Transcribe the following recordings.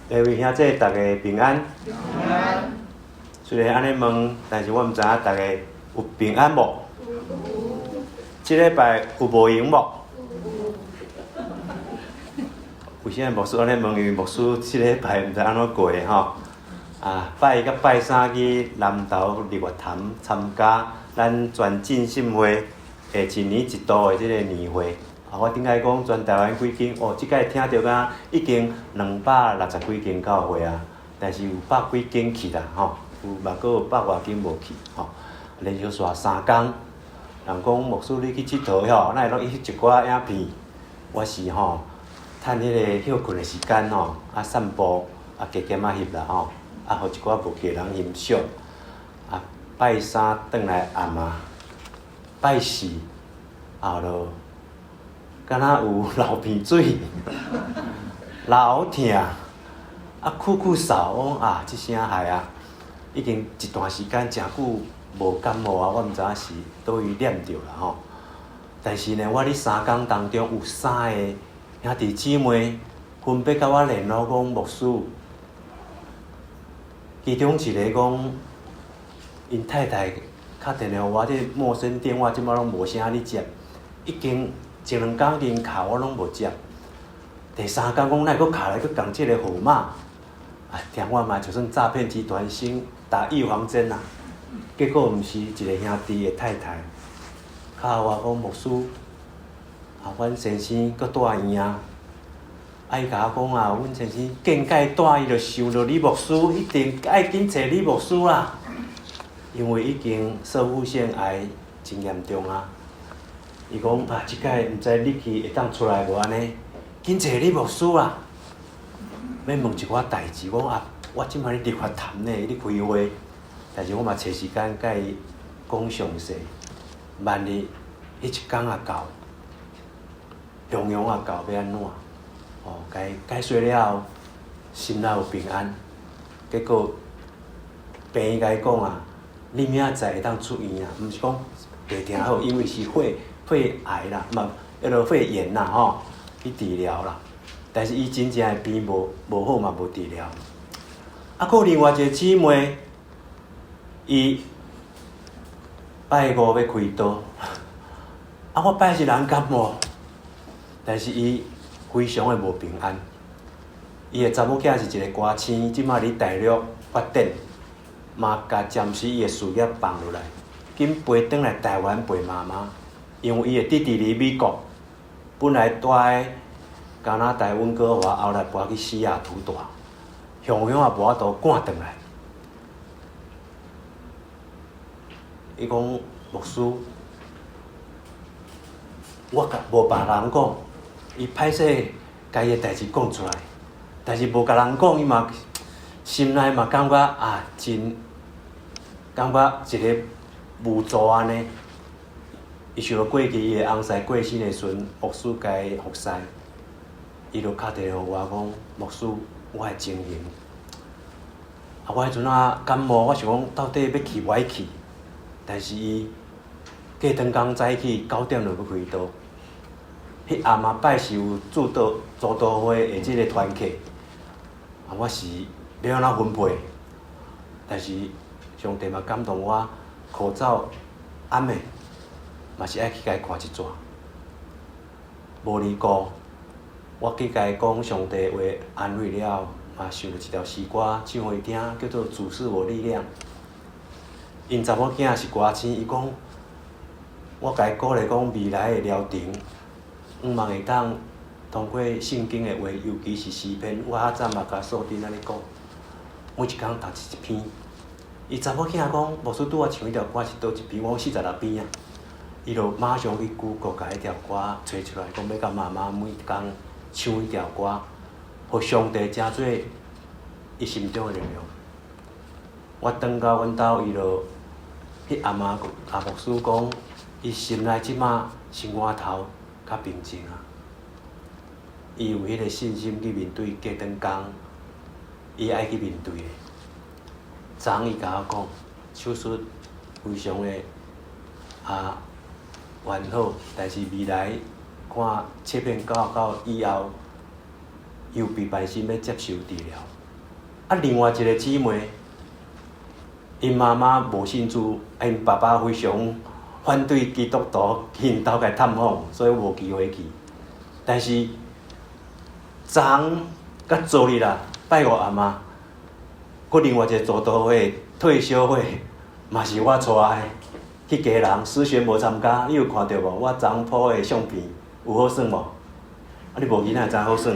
各位兄弟，逐家平安。平安。雖然按呢問，但是我毋知影逐家有平安無？這禮拜有無閒無？為啥牧師按呢問？因為牧師這禮拜毋知按怎過的吼。啊，拜一佮拜三去南投日月潭參加咱全浸信會的一年一度的這个年會。啊，我頂擺講全台灣幾間，哦，這擺聽著敢已經260幾間教會啊，但是有百幾間去啦，吼，有嘛閣有百外間無去，吼。連續紲3工，人講牧師你去𨑨迌吼，哪會攏翕一寡影片？我是吼，趁彼个歇睏的時間吼，啊散步，啊加減仔翕啦吼，啊予一寡無去的人欣賞。啊，拜三轉來暗啊，拜四後就敢若有流鼻水、流疼，啊咳咳嗽，我講啊，這聲害啊，已經一段時間誠久無感冒啊，我毋知影是佗位染著啦吼。但是呢，我佇3工當中有三个兄弟姊妹分別佮我聯絡講牧師，其中一个講，𪜶太太敲電話予我，這陌生電話這擺攏無聲咧接，已經一兩工已經敲我攏無接。第三工講哪會閣敲來閣仝這个號碼，啊，聽我嘛就算詐騙集團先打預防針啦。結果毋是一个兄弟的太太，敲我講牧師，啊，阮先生閣蹛院啊，啊，伊共我講啊，阮先生見解蹛伊就想著李牧師，一定愛緊揣李牧師啦，因為已經攝護腺癌真嚴重啊。伊講啊，這擺毋知你去會當出來無按呢？緊揣李牧師啦，欲問一寡代誌，我講啊，我這擺咧日月潭呢，咧開會，但是我嘛揣時間共伊講詳細。萬一彼一工也到，重陽也到，欲按怎？哦，共伊解說了後，心內有平安。結果病院共伊講啊，你明仔載會當出院啊，毋是講袂定好，因為是肺癌啦，嘛彼个肺炎啦吼，去治療啦。但是伊真正的病無好嘛，無治療。啊，閣另外一个姊妹，伊拜五欲開刀，啊，我拜四人感冒，但是伊非常的無平安。伊的查某囝是一个歌星，這馬佇大陸發展，嘛共暫時伊的事業放落來，緊飛轉來台灣陪媽媽。因為伊的弟弟佇美國，本來蹛佇加拿大溫哥華，後來搬去西雅圖蹛，雄雄也無法度趕轉來。伊講牧師，我共無別人講，伊歹勢共伊的代誌講出來，但是無共人講，伊嘛心內嘛感覺啊真感覺一个無助按呢。伊想著過去伊的翁婿過身的時陣，牧師共伊服侍，伊就敲電話予我講，牧師，我的情形。啊，我彼陣啊感冒，我想講到底欲去無愛去，但是伊過轉工早起9點就欲開刀。彼暗啊拜四有祝禱會的這个團契，啊，我是欲按怎分配？但是上帝嘛感動我，呼召暗的。嘛是愛去共伊看一逝。無離故，我去共伊講上帝話安慰了後，嘛想著一條詩歌唱予伊聽，叫做《主是我力量》。𪜶查某囝是歌星，伊講，我共伊鼓勵講未來的療程，向望會當通過聖經的話，尤其是詩篇，我較早嘛共素貞按呢講，每一工讀一篇。伊查某囝講，牧師拄仔唱彼條歌是佗一篇？我講46篇啊。伊就馬上去 Google 共彼條歌揣出來，講欲共媽媽每工唱彼條歌，予上帝成做伊心中的力量。我轉到阮兜，伊就彼暗啊，阿牧師講，伊心內這馬心肝頭較平靜啊。伊有彼个信心去面對過轉工，伊愛去面對的。昨昏伊共我講，手術非常的啊完好，但是未來看切片到以後，伊有備辦心欲接受治療。啊，另外一个姊妹，𪜶媽媽無信主，啊，𪜶爸爸非常反對基督徒去𪜶兜共探訪，所以無機會去。但是，昨昏佮昨日啦，拜五暗啊，閣另外一个慕道會退修會，嘛是我帶的去基隆，思璇無參加，你有看著無？我昨昏 po 的相片有好耍無？啊，你無去哪會知好耍？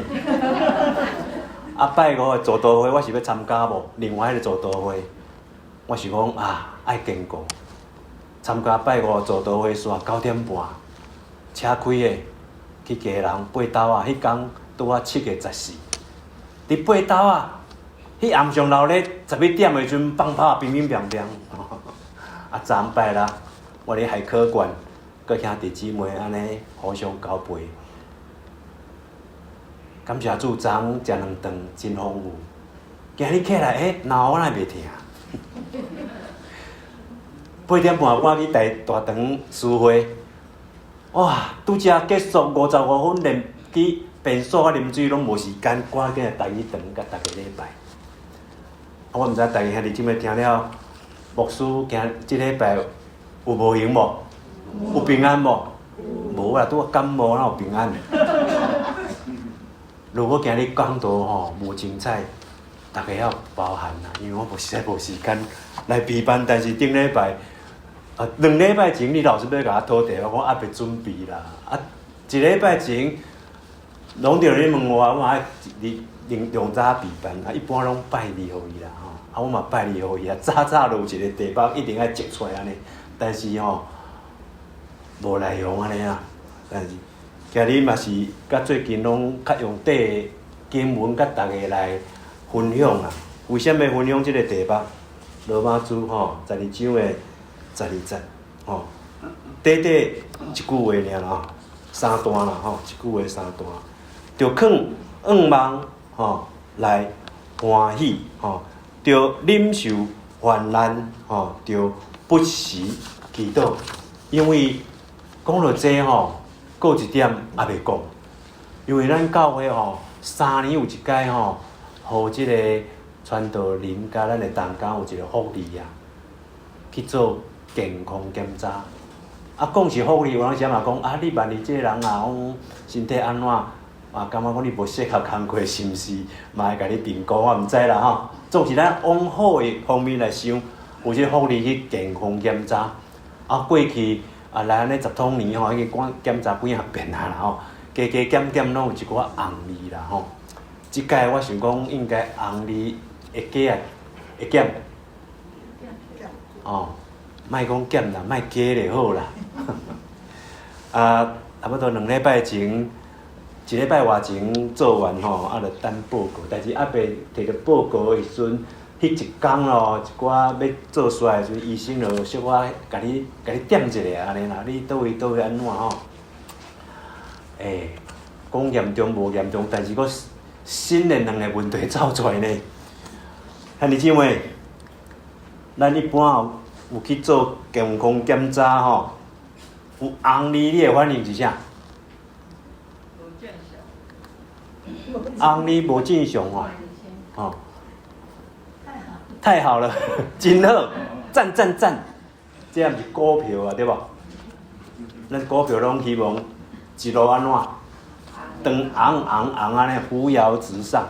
啊，拜五的慕道會我是欲參加無？另外彼个慕道會，我想講啊，愛兼顧參加拜五慕道會，煞9點半，車開的去基隆八斗仔，彼工拄仔7月14，佇八斗仔，彼暗上鬧熱11點的時陣放炮乒乒乓乓，啊，昨昏拜六，我佇海科館，佮兄弟姊妹按呢互相交陪。感謝主，昨昏食兩頓真豐富。今日起來，欸，腦我哪會袂疼？8點半趕去大大堂聚會，哇！拄才結束55分，連去便所啊啉水攏無時間，趕緊來台語堂共大家禮拜。啊，我毋知大家兄弟姊妹聽了，牧師今這禮拜有無閒無？有平安無？無啦，拄仔感冒哪有平安？如果今日講道吼無精彩，大家要包涵啦，因為我無實在無時間來備辦。但是頂禮拜啊，2禮拜前你老師欲共我討題，我講猶未準備啦。啊，一禮拜前，攏著你問我，我嘛愛用用早備辦啊，一般攏拜二予伊啦吼。啊，我嘛拜二予伊啊，早早就有一個題目一定愛摘出來按呢。但是吼，無內容按呢啊，但是。今日嘛是佮最近攏較用短的經文，佮大家來分享啊。為啥物分享這個題目？羅馬書吼12章的12節吼，短短一句話爾啦吼，三段啦吼，一句話三段，著囥向望吼來歡喜吼，著忍受患難吼，著不時祈禱，因為講到這吼。閣有一點猶未講，因為咱教會吼3年有一擺吼，予這個傳道人佮咱的同工有一個福利啊，去做健康檢查。啊，講是福利，有當時嘛講啊，你萬一這個人啊，講身體按怎，啊，感覺講你無適合工課，是毋是嘛會共你評估？我毋知啦吼。總是咱往好的方面來想，有這個福利去健康檢查。啊，過去。啊，來按呢十通年吼，已經講檢查幾仔遍啊啦吼，加加減減攏有一寡紅字啦吼。這擺我想講應該紅字會加啊，會減。哦，莫講減啦，莫加就好啦。啊，差不多2禮拜前，一禮拜外前做完吼，啊，就等報告，但是猶未提著報告的時陣，彼一工咯，一寡欲做出來的時陣，醫生就小可共你點一下按呢啦，你佗位佗位按怎吼？欸，講嚴重無嚴重，但是閣新的兩個問題走出來呢。兄弟姊妹，咱一般有去做健康檢查吼，有紅字你的反應是啥？無正常。紅字無正常哦，吼。太好了，真好，讚讚讚！這毋是股票啊，對無？咱股票攏希望一路按怎，長紅紅紅按呢扶搖直上。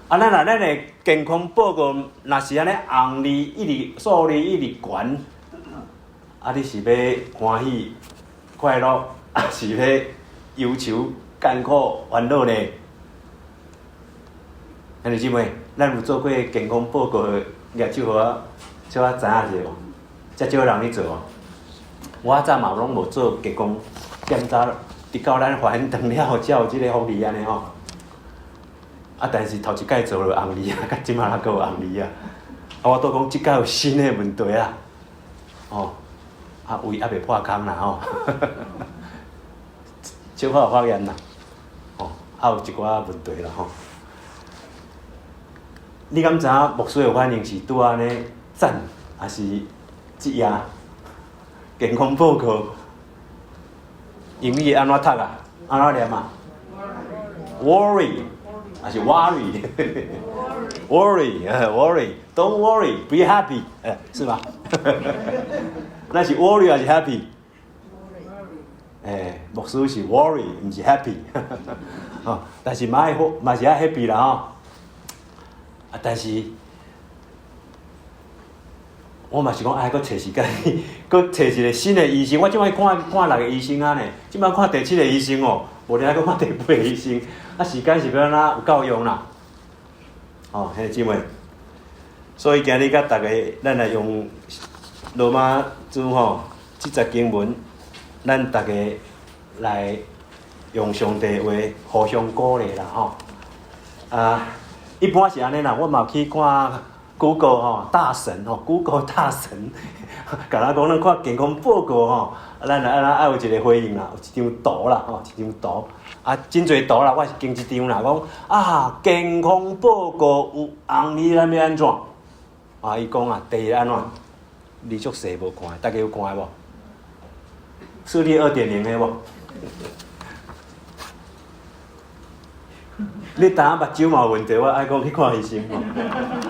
啊，咱若咱的健康報告若是按呢紅字一直數字一直懸，啊，你是欲歡喜快樂，抑是欲憂愁艱苦煩惱呢？兄弟姊妹，咱有做過健康報告的？舉手予我，小可知影者無？遮少人咧做哦。我早嘛攏無做健康檢查，直到咱發現長了後，才有這個福利按呢吼。啊，但是頭一擺做就紅字啊，到這馬還閣有紅字啊。啊，我拄講這擺有新的問題啊。哦，啊，胃猶未破空啦吼。小可有發炎啦。吼，啊有一寡問題啦吼。你敢知影牧師的反應是拄按呢讚，抑是質疑？健康報告英語按怎讀啊？按怎念啊？Worry，還是 worry？worry，worry，don't worry，be happy，哎，是吧？那是 worry 還是 happy？哎，牧師是 worry，毋是 happy。吼，但是嘛愛好，嘛是愛 happy 啦吼。啊，但是我嘛是講愛閣揣時間，閣揣一個新的醫生。我這擺看看六個醫生啊呢，這擺看第七個醫生哦，無你愛閣看第八個醫生。啊，時間是欲按怎有夠用啦？哦，兄弟姊妹，所以今日佮大家，咱來用羅馬書吼，這節經文，咱大家來用上帝話互相鼓勵啦吼。啊，一般是按呢啦，我嘛去看 Google 吼，大神吼，Google 大神，共咱講咱看健康報告吼，咱來按怎愛有一個回應啦，有一張圖啦吼，一張圖。啊，真濟圖啦，我是揀一張啦，講啊，健康報告有紅字，咱欲按怎？啊，伊講啊，第一按怎？字足細無看，大家有看無？視力2.0的無？你當目睭嘛有問題，我愛講去看醫生吼。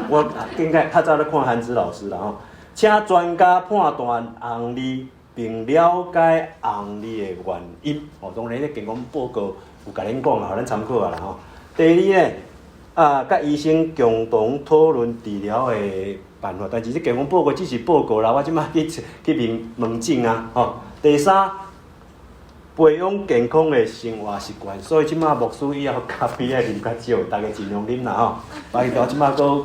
我應該較早咧看韓子老師啦吼，請專家判斷紅字，並了解紅字的原因。哦，當然，這健康報告有共恁講啦，予咱參考啊啦吼。第二呢，啊，佮醫生共同討論治療的辦法。但是這健康報告只是報告啦，我這擺去去問門診啊吼。第三，培養健康的生活習慣。所以這擺牧師以後咖啡愛啉較少，大家盡量啉啦吼。白頭這擺閣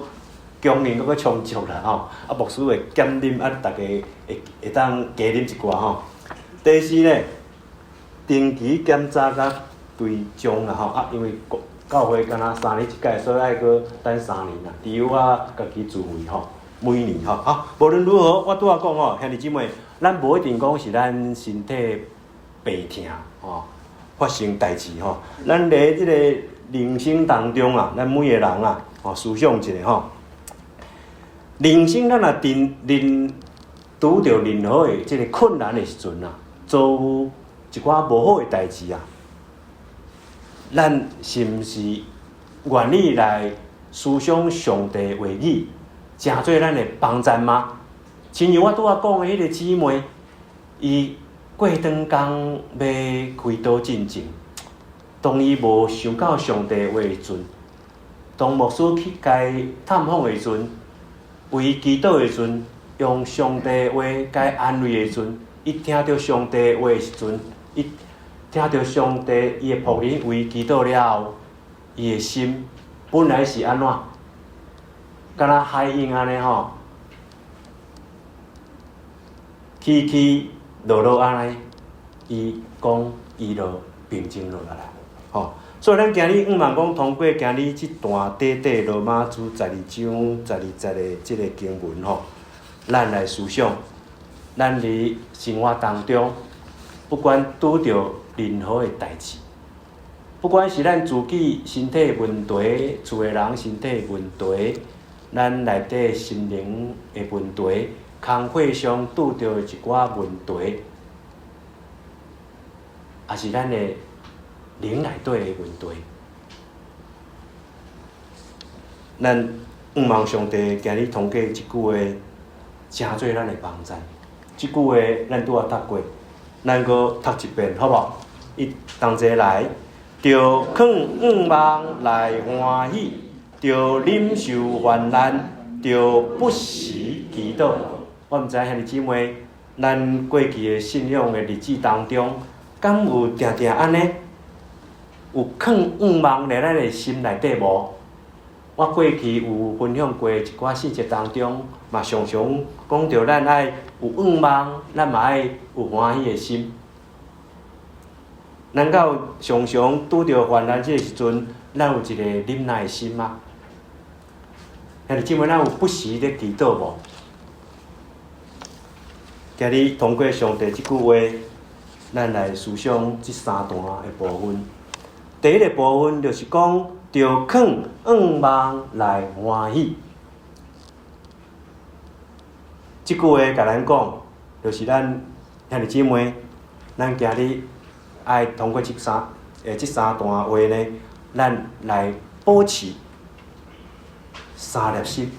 供應閣閣充足啦吼。啊，牧師會減啉，啊，大家會會當加啉一寡吼。第四呢，定期檢查佮追蹤啦吼。啊，因為教會敢若3年一屆，所以愛閣等三年啦。除我家己自費吼，每年吼。啊，無論如何，我拄仔講吼，兄弟姊妹，咱無一定講是咱身體病痛吼，發生代誌吼。咱佇這個人生當中啊，咱每個人啊，吼，思想一下吼。人生咱若陣任拄著任何的這個困難的時陣啊，遭遇一寡無好的代誌啊，咱是毋是願意來思想上帝話語，成做咱的幫贊嗎？親像我拄仔講的彼個姊妹，伊過長工欲開刀進前，當伊無想到上帝話的時陣，當牧師去共伊探訪的時陣，為伊祈禱的時陣，用上帝話共伊安慰的時陣，伊聽著上帝話的時陣，伊聽著上帝伊的僕人為伊祈禱了後，伊的心本來是按怎？敢若海湧按呢吼，起起落落按呢，伊講伊就平靜落來啦，吼。所以咱今日向望講，通過今日這段短短羅馬書12章12節的這個經文吼，咱來思想，咱佇生活當中，不管拄著任何的代誌，不管是咱自己身體問題、厝的人身體問題，咱內底心靈的問題，工課上拄著一寡問題，抑是咱的靈內底的問題，咱向望上帝今日通過這句話，成做咱的幫贊。這句話咱拄仔讀過，咱閣讀一遍，好無？一同齊來，著囥向望來歡喜，著忍受患難，著不時祈禱。我毋知兄弟姊妹，咱過去的信仰的日子當中，敢有定定按呢？有囥向望佇咱的心內底無？我過去有分享過一寡細節當中，嘛常常講著咱愛有向望，咱嘛愛有歡喜的心。咱敢有常常拄著患難這個時陣，咱有一個忍耐的心嗎？兄弟姊妹，咱有不時咧祈禱無？今日通過上帝這句話，咱來思想這三段的部分。第一個部分就是講，著囥向望來歡喜。這句話共咱講，就是咱兄弟姊妹，咱今日愛通過這三段話呢，咱來保持三粒心。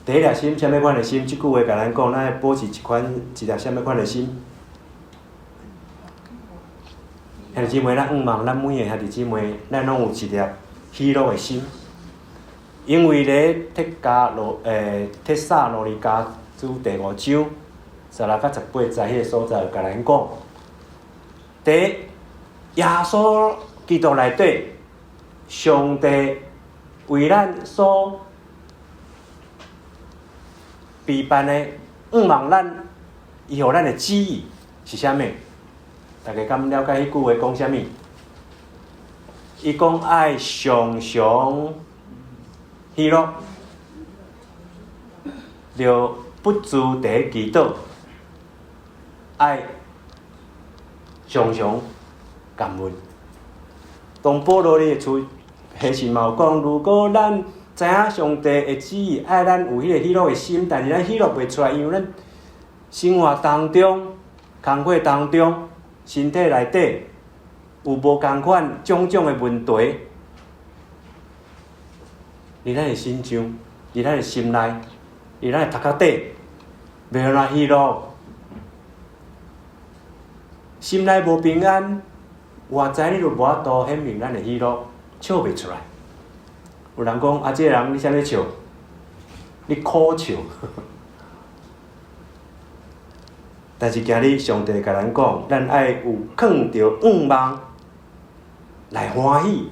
第一粒心，啥物款的心？這句話共咱講，咱愛保持一款一粒啥物款的心？兄弟姊妹，咱向望咱每个兄弟姊妹，咱攏有一粒喜樂的心。因為咧，帖撒羅尼迦書第五章16佮18節彼个所在，有共咱講，佇耶穌基督內底，上帝為咱所備辦的，向望咱，伊予咱的旨意是啥物？大家敢了解彼句話講啥物？伊講愛常常喜樂，著不住佇祈禱，愛常常感恩。當保羅咧書彼時嘛有講，如果咱知影上帝的旨意，愛咱有彼个喜樂的心，但是咱喜樂袂出來，因為咱生活當中、工課當中、身體內底有無仝款種種的問題，佇咱的身上，佇咱的心內，佇咱的頭殼頂，袂予咱喜樂，心內無平安，外在你就無法度顯明咱的喜樂，笑袂出來。有人講啊，這个人你啥物笑？你苦笑。但是今日上帝共咱講，咱愛有囥著向望來歡喜，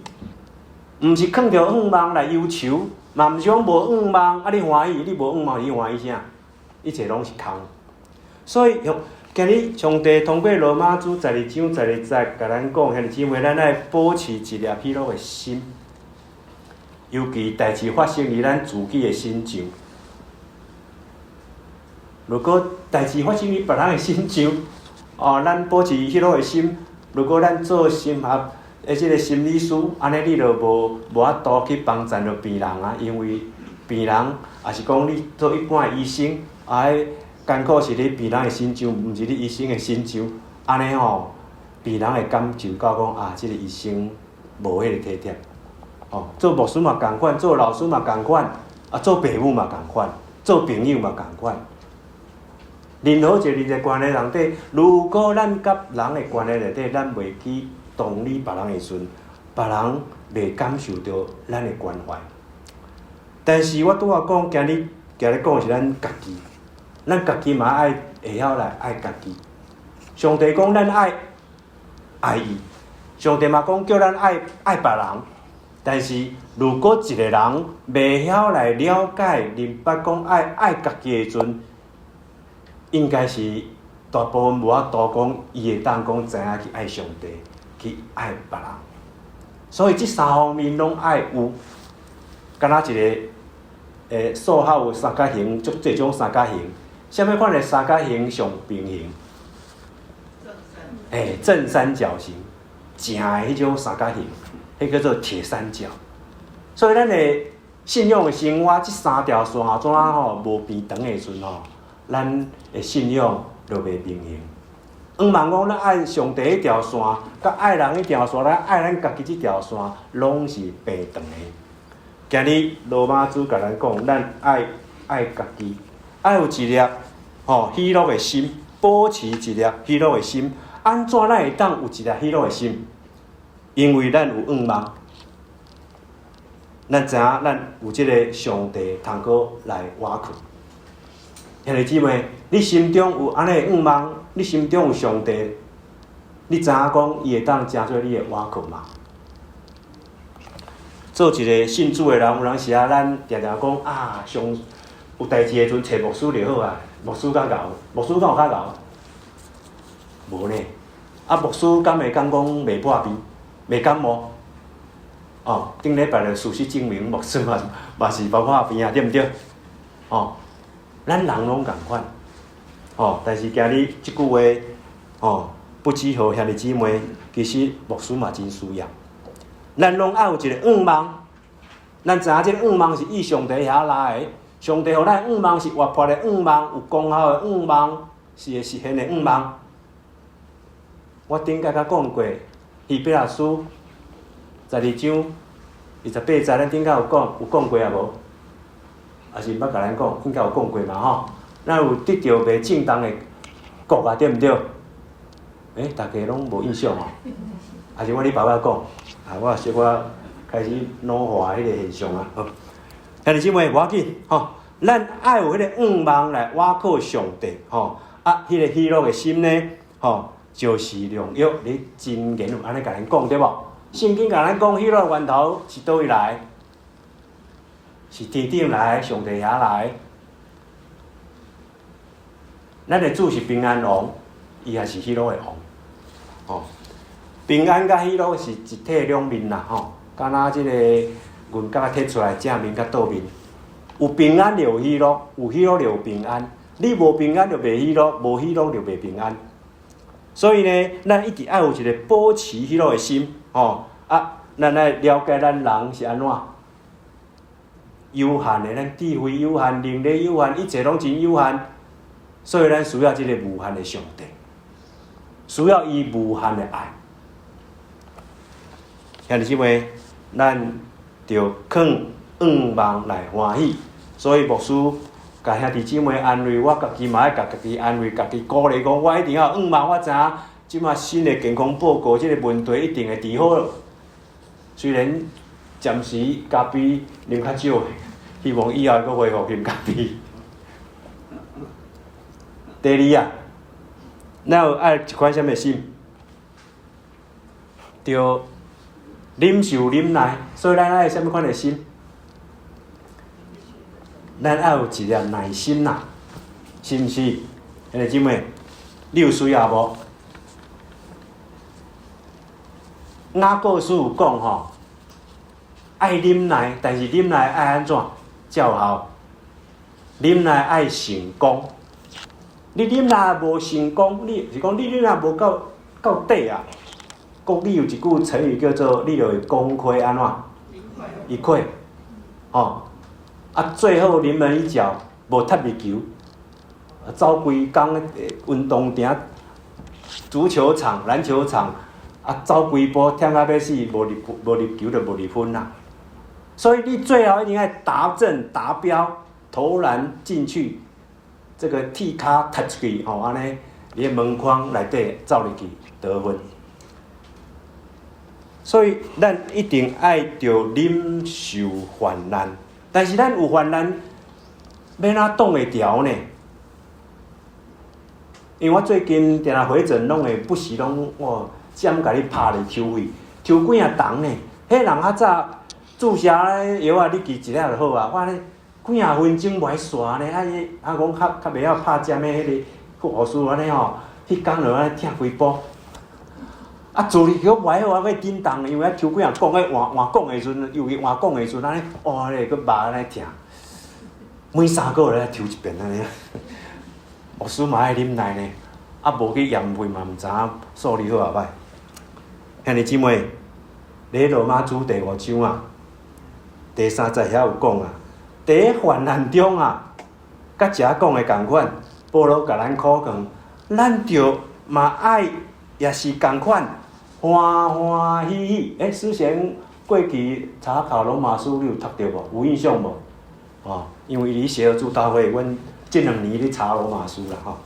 毋是囥著向望來憂愁，嘛毋是講無向望啊你歡喜，你無向望你歡喜啥？一切攏是空。所以，今日上帝通過羅馬書12章12節，共咱講，兄弟姊妹，咱愛保持一粒喜樂的心，尤其代誌發生佇咱自己的身上。如果代誌發生佇別人的身上，哦，咱保持喜樂的心。如果咱做心學的這个心理師，按呢你就無法度去幫贊著病人啊，因為病人抑是講你做一般的醫生，啊，彼艱苦是佇病人的身上，毋是佇醫生的身上。按呢吼，病人會感受到講啊，這个醫生無彼個體貼。哦，做牧師嘛仝款，做老師嘛仝款，啊，做爸母嘛仝款，做朋友嘛仝款。任何一個人際關係內底，如果咱佮人的關係內底，咱袂去同理別人的時陣，別人袂感受著咱的關懷。但是我拄仔講，今日講的是咱家己，咱家己嘛愛會曉來愛家己。上帝講咱愛愛伊，上帝嘛講叫咱愛愛別人。但是如果一個人袂曉來了解、明白講愛愛家己的時陣，應該是大部分無法度講，伊會當講知影去愛上帝，去愛別人。所以這三方面攏愛有，敢若一个數學有三角形，足濟種三角形，啥物款的三角形上平行？正三角形，正的彼種三角形，彼叫做鐵三角。所以咱的信仰的生活，這三條線怎啊吼無平長的時陣吼，咱的信仰就袂平衡。向望講，咱愛上帝彼條線，佮愛人彼條線，咱愛咱家己這條線，攏是平長的。今日羅馬書共咱講，咱愛愛家己，愛有一粒吼喜樂的心，保持一粒喜樂的心。按怎咱會當有一粒喜樂的心？因為咱有向望，咱知影咱有這个上帝通閣來倚靠。兄弟姊妹，你心中有按呢向望，你心中有上帝，你知影講伊會當成做你的倚靠嗎？做一个信主的人，有當時啊，咱定定講啊，上有代誌的時陣，揣牧師就好啊。牧師較𠢕，牧師敢有較𠢕？無呢。啊，牧師敢會講講袂破病，袂感冒？哦，頂禮拜就事實證明，牧師嘛嘛是破病啊，對毋對？哦，咱人攏仝款，哦，但是今日這句話，哦，不只予兄弟姊妹，其實牧師嘛真需要。咱攏愛有一个向望，咱知影這个向望是以上帝遐來的，上帝予咱向望是活潑的向望，有功效的向望，是會實現的向望。我頂擺才講過，希伯來書12章28節，咱頂擺有講，有講過啊無？抑是毋捌共咱講，應該有講過嘛吼。咱有得著袂正當的國啊，對毋對？欸，大家攏無印象哦。抑是我禮拜我講，啊，我小可開始老化彼個現象啊。好，兄弟姊妹無要緊吼，咱愛有彼個向望來倚靠上帝吼。啊，彼個喜樂的心呢，吼，就是良藥。你箴言有按呢共咱講對無？聖經共咱講，喜樂源頭是佗位來？是天頂來，上帝遐來。咱的主是平安王，伊也是喜樂的王。吼，平安佮喜樂是一體兩面啦，吼，敢若這個銀角摕出來正面佮倒面，有平安就有喜樂，有喜樂就有平安。你無平安就袂喜樂，無喜樂就袂平安。所以呢，咱一直愛有一個保持喜樂的心，吼啊，咱愛了解咱人是按怎有限的，咱智慧有限，能力有限，一切攏真有限，所以咱需要這個無限的上帝，需要伊無限的愛。兄弟姊妹，咱著囥向望來歡喜，所以牧師共兄弟姊妹安慰，我家己嘛愛共家己安慰，家己鼓勵講，我一定要向望，我知影這馬新的健康報告，這個問題一定會治好。雖然暫時咖啡啉較少，希望以後閣恢復啉咖啡。第二啊，咱有愛一款啥物心？著忍受忍耐，所以咱愛啥物款的心？咱愛有一粒耐心啦，是毋是？兄弟姊妹，你有需要無？雅各書有講吼，愛忍耐，但是忍耐愛按怎才有效？忍耐愛成功。你忍耐無成功，你是講你忍耐無夠到底啊？國語有一句成語叫做“你就會功虧按怎？一簣”，吼！啊，最後臨門一腳無踢入球，走規工運動場、足球場、籃球場，啊，走規步忝甲欲死，無入無入球就無入分啦。所以你最後一定愛達陣達標，投籃進去，這個鐵跤踢出去，吼，按呢，佇咧門框內底走入去得分。所以咱一定愛著忍受患難，但是咱有患難，欲按怎擋會牢呢？因為我最近定定回診，攏會不時攏哦，針共你拍咧抽血，抽幾仔筒呢？彼人較早注射藥仔，你記一粒就好啊。我按呢幾仔分鐘袂煞呢，啊伊啊講較較袂曉拍針的彼個護士按呢吼，彼工就按呢疼規晡。啊，做入去袂好啊，閣振動，因為抽幾仔管，咧換換管的時陣，尤其換管的時陣，按呢，哇咧，閣肉按呢疼。每3個月來抽一遍按呢。牧師嘛愛忍耐呢，啊，無去驗血嘛，毋知影數字好抑歹。兄弟姊妹，佇羅馬書第五章啊，第三節遐有講啊，佇患難中啊，佮遮講的仝款，保羅共咱苦勸，咱著嘛愛也是仝款，歡歡喜喜。欸，思賢過去查考羅馬書，你有讀著無？有印象無？哦，因為伊佇協助大會，阮這兩年咧查羅馬書啦，吼。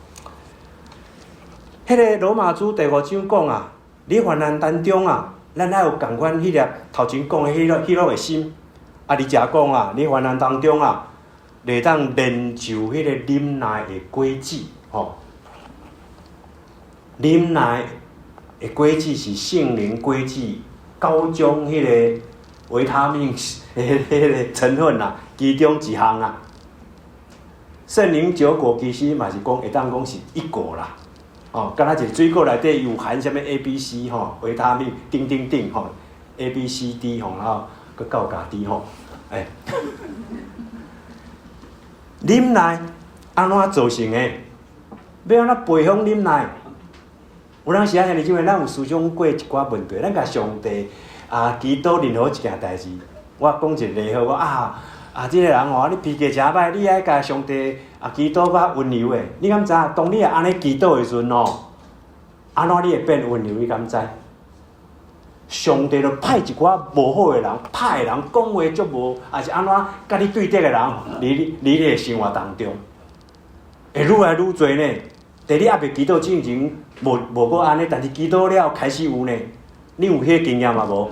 彼個羅馬書第五章講啊，佇患難當中啊，咱愛有仝款彼粒頭前講的彼個喜樂的心。啊，佇遮講啊，佇患難當中啊，會當練就彼個忍耐的果子，吼。忍耐的果子是聖靈果子九種彼個維他命的彼個成分啊，其中一項啊。聖靈九果其實嘛是講會當講是一果啦，哦，敢若一個水果內底有含啥物 A、B、C 吼，維他命叮叮叮吼，A、B、C、D 吼，然後閣到加 D 吼，欸，忍耐按怎造成的？欲按怎培養忍耐？有當時啊，兄弟姊妹，咱有思想過一寡問題，咱共上帝啊祈禱任何一件代誌，我講一個例好，我啊啊，這個人吼，你脾氣誠歹，你愛共上帝啊祈禱較溫柔的，你敢知影？當你會按呢祈禱的時陣吼，按怎你會變溫柔？你敢知？上帝就派一寡無好的人、歹的人、講話足無，抑是按怎佮你對敵的人，佇你的生活當中，會愈來愈濟呢。佇你猶未祈禱之前，無閣按呢，但是祈禱了開始有呢。你有彼个經驗嘛無？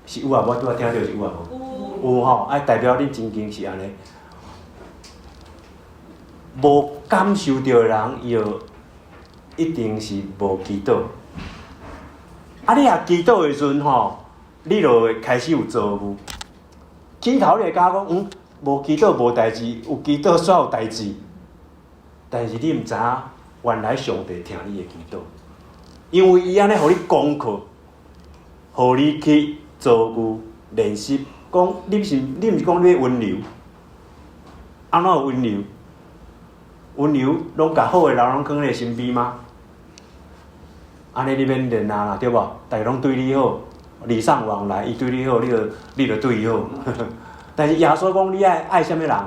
是有啊，我拄仔聽著是有啊無？有吼，啊代表恁真經是按呢。無感受著的人，伊就一定是無祈禱。啊，你若祈禱的時陣吼，你就會開始有遭遇。起頭你會感覺講，無祈禱無代誌，有祈禱煞有代誌。但是你毋知影，原來上帝聽你的祈禱，因為伊按呢予你功課，予你去遭遇練習。講你毋是講你欲溫柔，按怎有溫柔？溫柔攏共好的人攏囥你身邊嗎？按呢你免練啊啦，對無？逐家攏對你好，禮尚往來，伊對你好，你就對伊好。但是耶穌講，你愛愛啥物人？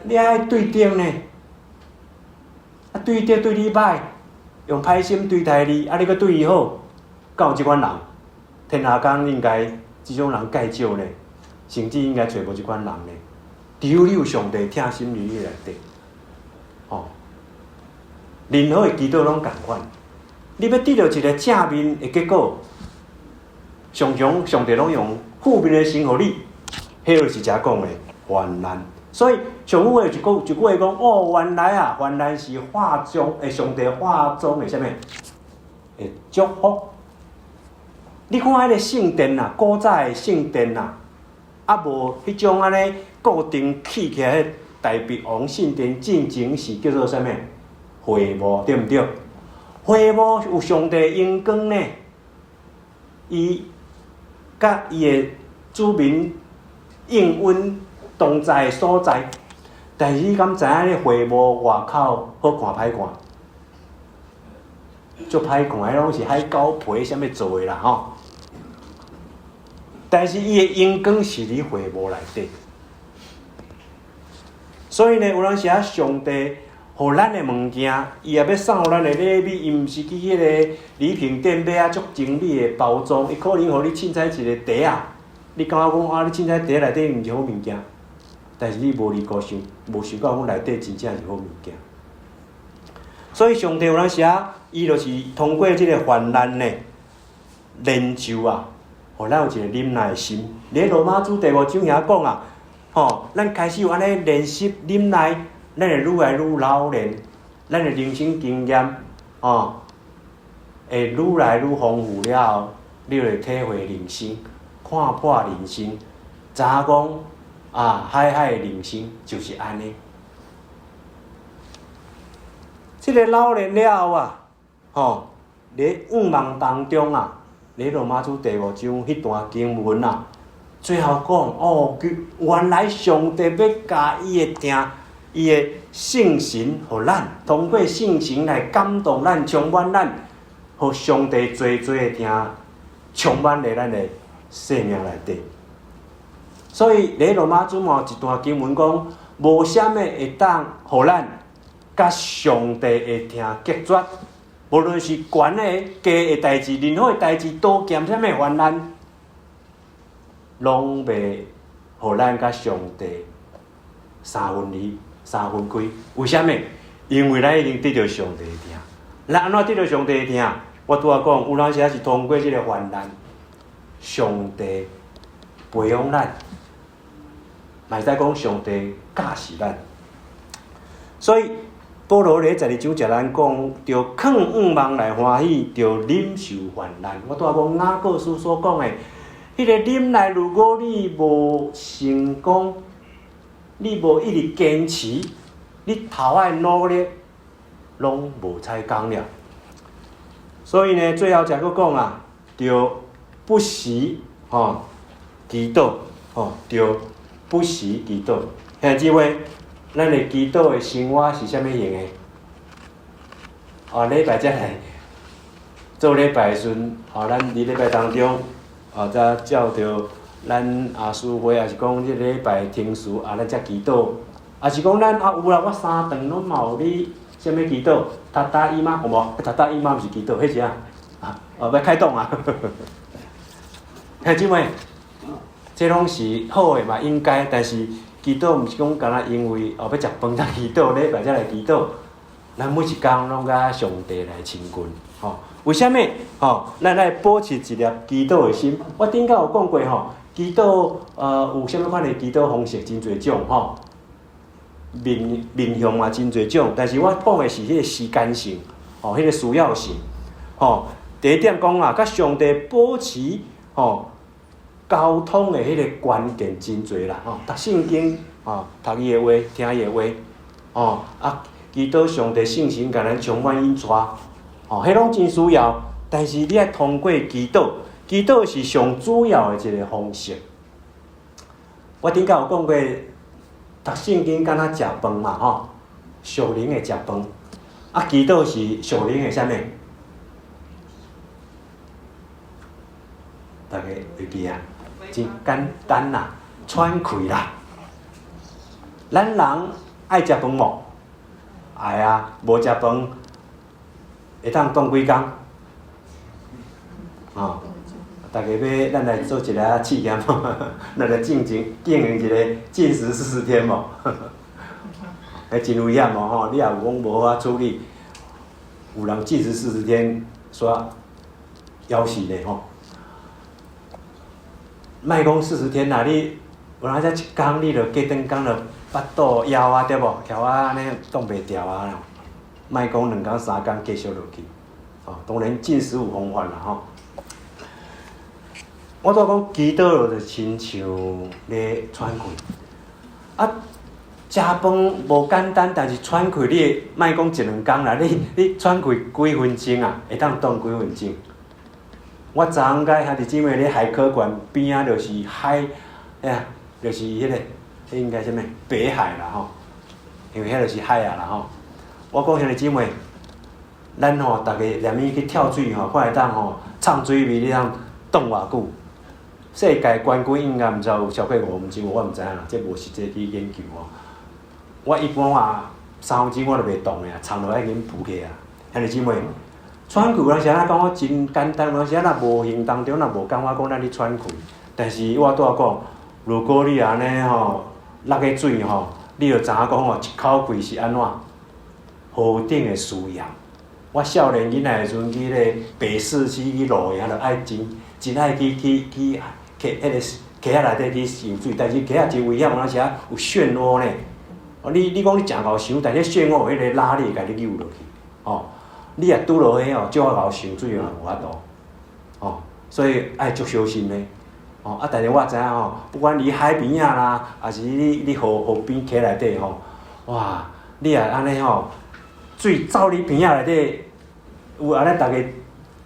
你愛對敵呢？啊，對敵對你歹，用歹心對待你，啊，你閣對伊好，敢有這款人？天下間應該這種人較少呢，甚至應該揣無這款人呢。只有你有上帝疼心佇你內底，吼，任何的祈禱攏仝款。你欲得著一个正面的結果，常常上帝攏用負面的先予你，彼就是遮講的患難。所以上有一句話講，哦，原來啊，患難是化妝的上帝化妝的啥物？的祝福。你看彼个聖殿啊，古早的聖殿啊，啊無彼種按呢固定起起來，彼大衛王聖殿進前是叫做啥物？會幕，對毋對？會幕有上帝榮光呢，伊佮伊的子民應允同在的所在，但是你敢知影？彼會幕外口好看歹看？足歹看，彼攏是海狗皮啥物做的啦吼。但是伊的榮光是佇會幕內底，所以呢，有當時啊，上帝予咱的物件，伊也欲送予咱的禮物，伊毋是去彼個禮品店買啊足精美的包裝，伊可能予你凊彩一個袋仔，你感覺講啊，你凊彩袋內底毋是好物件，但是你無離高想，無想到講內底真正是好物件。所以上帝有當時啊，伊就是通過這個患難呢，練就啊，予咱有一個忍耐心。佇羅馬書第五章遐講啊，吼，咱開始有按呢練習忍耐，咱會愈來愈老練，咱的人生經驗，吼，會愈來愈豐富了後，你就會體會人生，看破人生，知影講啊，海海的人生就是按呢。這个老練了後啊，吼，佇仰望當中啊，佇羅馬書第五章彼段經文啊，最後講哦，原來上帝欲共伊的疼，伊的聖神予咱，通過聖神來感動咱，充滿咱，予上帝濟濟的疼充滿佇咱的生命內底。所以，佇羅馬書嘛有一段經文講，無啥物會當予咱佮上帝的疼隔絕，無論是懸的、低的代誌，任何的代誌，刀劍啥物患難，攏袂予咱佮上帝三分離、三分開。為啥物？因為咱已經得著上帝的疼。咱按怎得著上帝的疼？我拄仔講，有當時是通過這个患難，上帝培養咱，嘛會使講上帝教示咱。所以保羅佇十二章才咱講，著囥仰望來歡喜，著忍受患難。我拄仔講雅各書所講的，彼个忍耐，如果你無成功，你無一直堅持，你頭仔努力攏無彩工了。所以呢，最後才閣講啊，著不時吼祈禱，吼著不時祈禱。兄弟姊妹，咱的祈禱的生活是啥物型的？哦，禮拜才來做禮拜的時陣，哦，咱佇禮拜當中，哦，才照著咱阿師會，抑是講這禮拜聽書，啊，咱才祈禱，抑是講咱啊有啦，我三頓攏嘛有咧啥物祈禱，塔塔伊媽有無？塔塔伊媽毋是祈禱，彼是啥？啊，哦，欲開動啊！兄姊妹，這攏是好的嘛，應該，但是祈禱毋是講干焦因為哦欲食飯才祈禱，禮拜才來祈禱。咱每一工攏佮上帝來親近，吼。為啥物？吼，咱來保持一粒祈禱的心。我頂擺有講過吼，祈禱有啥物款的祈禱方式，真濟種吼。面面向嘛真濟種，但是我講的是彼個時間性，吼，彼個需要性，吼。第一點講啊，佮上帝保持吼溝通的彼個關鍵真濟啦，吼。讀聖經，吼，讀伊的話，聽伊的話，吼啊，祈禱上帝聖神共咱充滿引帶，吼，彼攏真需要。但是你愛通過祈禱，祈禱是上主要的一個方式。我頂擺有講過，讀聖經敢若食飯嘛，吼，屬靈的食飯。啊，祈禱是屬靈的啥物？大家會記啊？真簡單啦，喘氣啦。咱人愛食飯無？愛啊，無食飯會當擋幾工？吼，大家欲咱來做一个試驗，咱來進行進行一個禁食40天無？彼真危險哦吼！你若有講無好處理，有人禁食四十天，煞枵死咧吼。莫講四十天啦，你有當時一工你就隔轉工就腹肚枵啊，對無？枵啊按呢擋袂牢啊。莫講兩工三工繼續落去，吼，當然禁食有方法啦吼。我拄講祈禱就親像咧喘氣，啊，食飯無簡單，但是喘氣你莫講一兩工啦，你你喘氣幾分鐘啊？會當擋幾分鐘？我昨昏佮兄弟姊妹咧海科館邊仔就是海，哎呀，就是彼個，彼應該啥物？北海啦吼，因為彼就是海啊啦吼。我講兄弟姊妹，咱吼逐家連伊去跳水吼，看會當吼沖水味，你通擋偌久？世界冠軍應該毋知有超過5分鐘，我毋知影啦，這無實際去研究吼。我一般啊，3分鐘我就袂動的啊，沖落愛緊浮起啊。兄弟姊妹，喘氣有當時仔講真簡單，有當時仔若無形當中若無感覺講咱咧喘氣，但是我拄仔講，如果你按呢吼落去水吼，你就知影講吼，一口氣是按怎何等的需要。我少年囡仔的時陣去彼個北市區去露營，就愛真真愛去去去溪彼個溪仔內底去游水，但是溪仔真危險，有當時有漩渦呢。哦，你你講你誠𠢕游，但是漩渦有彼個拉力會共你扭落去，吼。你若拄落去哦，少可𠢕游水嘛無法度，吼。所以愛足小心的，吼。啊，但是我知影吼，不管佇海邊仔啦，抑是你你河河邊溪內底吼，哇，你若按呢吼，水走你鼻仔內底，有按呢逐家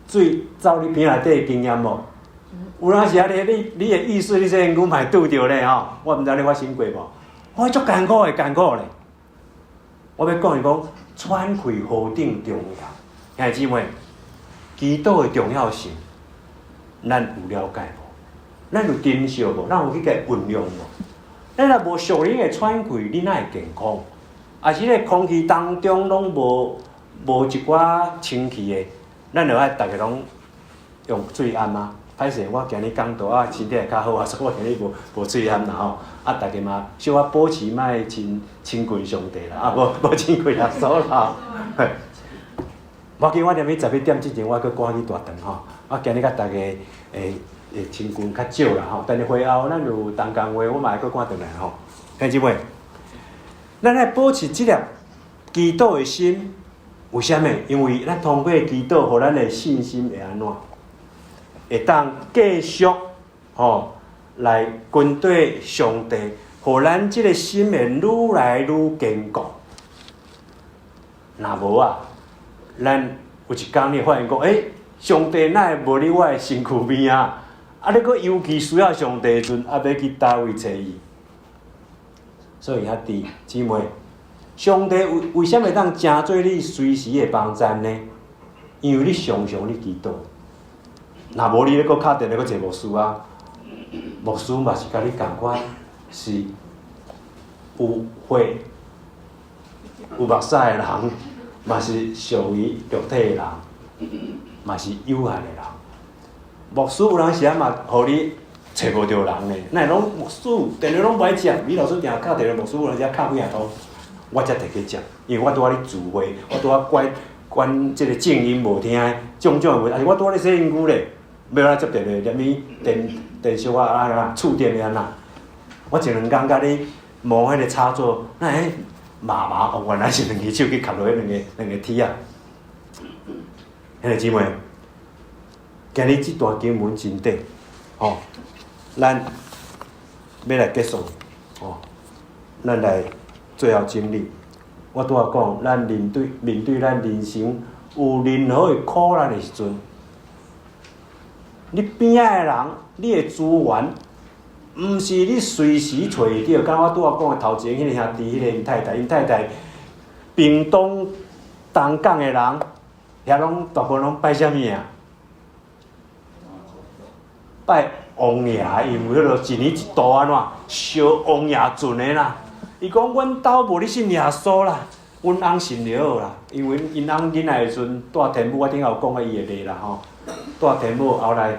水走你鼻仔內底的經驗無？有當時啊，你你你的意識，你身軀嘛會拄著咧吼，我毋知你發生過無？我足艱苦的，艱苦咧。我欲講是講喘氣何等重要，兄弟姊妹，祈禱的重要性，咱有了解無？咱有珍惜無？咱有去共運用無？咱若無屬靈的喘氣，你哪會健康？抑是咧空氣當中攏無無一寡清氣的，咱就愛逐家攏用喙罨啊。歹勢，我今日講道啊，身體會較好啊，所以我今日無無喙罨啦吼。啊，逐家嘛小可保持莫親親近上帝啦，啊，無無親近耶穌啦。嘿，無要緊，我踮咧11點之前，我閣趕去大堂吼。我今日佮逐家會會親近較少啦吼，但是會後咱有同工話，我嘛會閣趕轉來吼。兄弟姊妹，咱愛保持這粒祈禱的心，為啥物？因為咱通過祈禱，予咱的信心會按怎？會當繼續吼來跟綴上帝，予咱這个心會愈來愈堅固。若無啊，咱有一工你會發現講，欸，上帝哪會無佇我的身軀邊啊？啊，你閣尤其需要上帝的時陣，啊，欲去佗位揣伊？所以兄弟姊妹，上帝為為啥物會當成做你隨時的幫贊呢？因為你常常咧祈禱。若無你咧閣敲電話閣找牧師啊，牧師嘛是佮你仝款，是有血有目屎的人，嘛是屬於肉體的人。嘛是有限的人。牧師有當時仔嘛，予你揣無著人呢。哪會攏牧師電話攏無愛接？米老師定敲電話，牧師有當時敲幾若通，我才摕去接，因為我拄仔咧聚會，我拄仔管管這個靜音無聽的種種的問題，啊是我拄仔咧洗身軀咧，欲按怎接電話？連物電電小可啊啊，觸電的按怎？我前兩工佮你摸彼個插座，哪會麻麻？哦，原來是兩支手去磕落彼兩個鐵仔。兄弟姊妹，今日這段經文真短，吼，咱欲來結束，吼，咱來最後整理。我拄仔講，咱面對咱人生有任何的苦難的時陣，你邊仔的人，你的資源，毋是你隨時揣會著。敢若我拄仔講的頭前彼个兄弟，彼个𪜶太太，𪜶太太屏東東港的人，遐攏大部分攏拜啥物啊？拜王爺，因為彼落一年一度按怎燒王爺船的啦。伊講阮兜無咧信耶穌啦，阮翁信就好啦。因為𪜶翁囡仔的時陣蹛天母，我頂下有講過伊的例啦吼。蹛天母後來，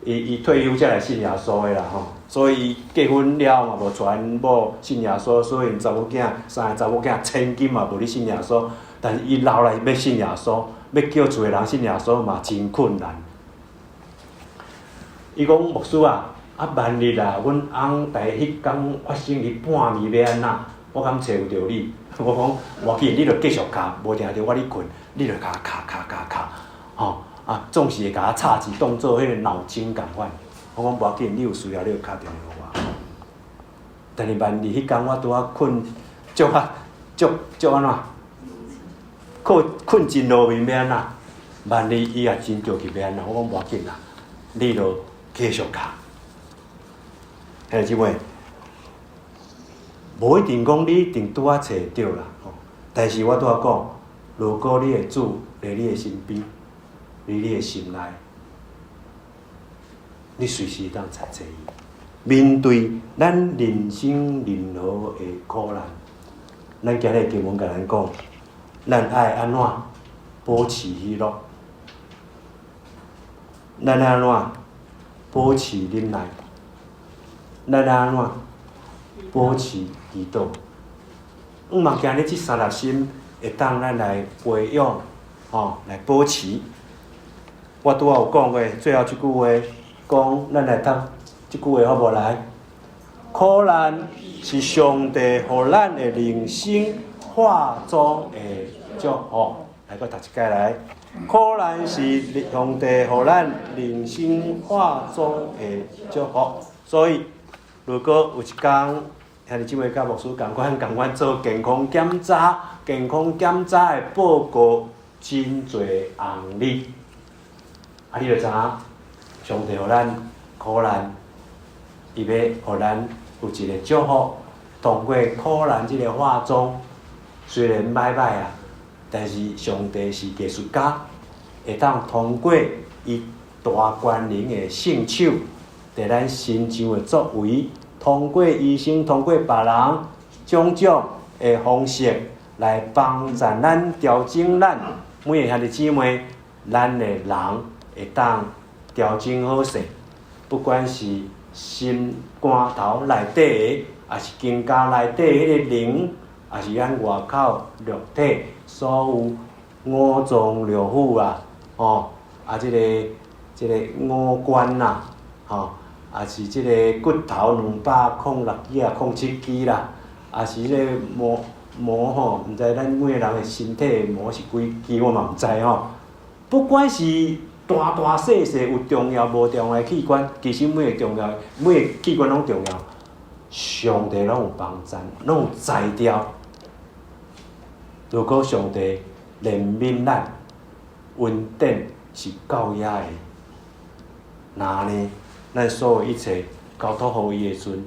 伊退休才來信耶穌的啦吼。所以伊結婚了嘛無娶𪜶某信耶穌，所以𪜶查某囝三个查某囝千金嘛無咧信耶穌。但是伊老來欲信耶穌，欲叫厝的人信耶穌嘛真困難。伊講牧師啊，啊萬一啊，阮翁佇彼工發生伊半暝欲按怎，我敢揣有著你？我講無要緊，你著繼續敲，無定著我咧睏，你著敲敲敲敲敲，吼啊，總是會共我插一當做彼个鬧鐘仝款。我講無要緊，你有需要你就敲電話予我。但是萬一彼工我拄仔睏，足啊足足按怎？睏睏真落眠欲按怎？萬一伊也真著急欲按怎？我講無要緊啦，你著繼續敲。兄弟姊妹，無一定講你一定拄仔揣會著啦，吼。但是我拄仔講，如果你的主佇你的身邊，佇你的心內，你隨時當揣揣伊。面對咱人生任何的苦難，咱今日經文共咱講，咱愛按怎保持喜樂？咱愛按怎保持忍耐？咱愛按怎保持祈禱？毋嘛，今日這三粒心會當咱來培養，吼，來保持。我拄仔有講過，最後這句話講，咱來讀這句話好無來？苦難是上帝予咱的人生化妝的祝福。來，閣讀一擺來。苦難是上帝予咱人生化妝的祝福。所以，如果有一工兄弟姊妹佮牧師仝款仝款做健康檢查，健康檢查的報告真濟紅字，啊，你就知影上帝予咱苦難，伊欲予咱有一个祝福，通過苦難這个化妝，雖然歹歹啊，但是上帝是藝術家，會當通過伊大權能的聖手，佇咱身上的作為，通過醫生，通過別人種種的方式來幫助咱調整咱每个兄弟姊妹，咱的人會當調整好勢，不管是心肝頭內底的，抑是肩胛內底彼个靈，抑是咱外口肉體所有五臟六腑啊，吼，啊，這个五官啊，吼，抑是這个骨頭206支啊，空七支啦，抑是這个毛毛吼，毋知咱每个人的身體的毛是幾支，我嘛毋知吼。不管是大大細細有重要無重要的器官，其實每个重要，每个器官攏重要，上帝攏有幫贊，攏有才調。如果上帝憐憫咱，恩典是到遐的，那呢，咱所有一切交託予伊的時陣，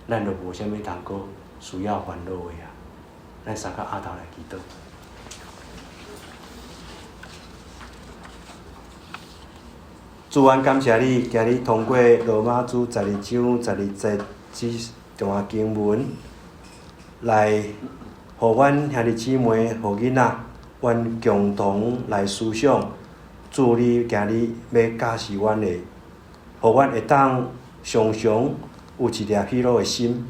咱就無啥物通閣需要煩惱的啊。咱三個阿頭來祈禱。主，阮感謝你，今日通過羅馬書12章12節這段經文，來予阮兄弟姊妹、予囡仔，阮共同來思想，主，你今日欲教示阮的，予阮會當常常有一粒喜樂的心。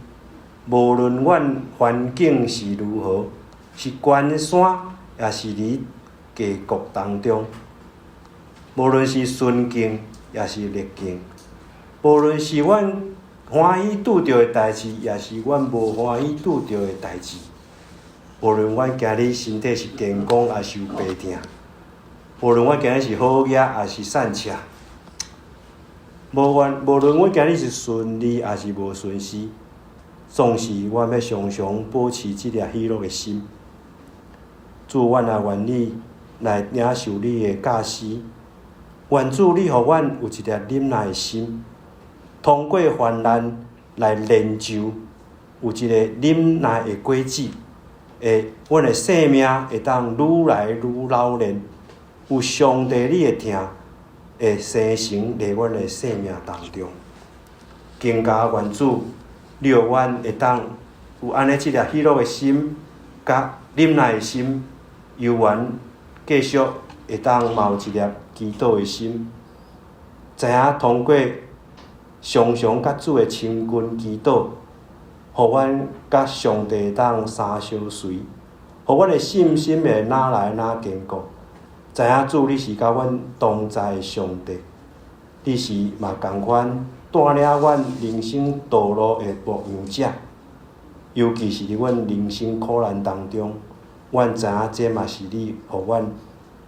無論阮環境是如何，是懸山，抑是佇低谷當中，無論是順境，抑是逆境，無論是阮歡喜拄著的代誌，抑是阮無歡喜拄著的代誌，無論阮今日身體是健康，抑是有病痛，無論阮今日是好額，抑是散赤，無論阮今日是順利，抑是無順遂，總是阮欲常常保持這粒喜樂的心。主，阮也願意來領受你的教示。願主你予阮有一粒忍耐的心，通過患難來練就有一個忍耐的果子，會阮的生命會當愈來愈老練，有上帝你的疼會生成佇阮的生命當中。更加願主，你予阮會當有按呢這粒喜樂的心，佮忍耐的心，猶原繼續會當嘛有一粒祈禱的心，知影通過常常佮主的親近祈禱，予阮佮上帝會當三相隨，予阮的信心會愈來愈堅固。知影主你是佮阮同在的上帝，你是嘛仝款帶領阮人生道路的牧羊者，尤其是佇阮人生苦難當中，阮知影這嘛是你予阮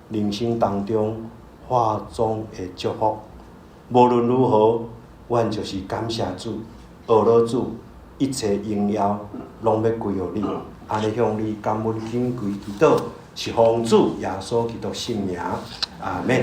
人生當中化妝的祝福。無論如何，阮就是感謝主，學了主，一切榮耀攏欲歸予你。按呢向你感恩敬跪祈禱，是奉主耶穌基督聖名，阿門。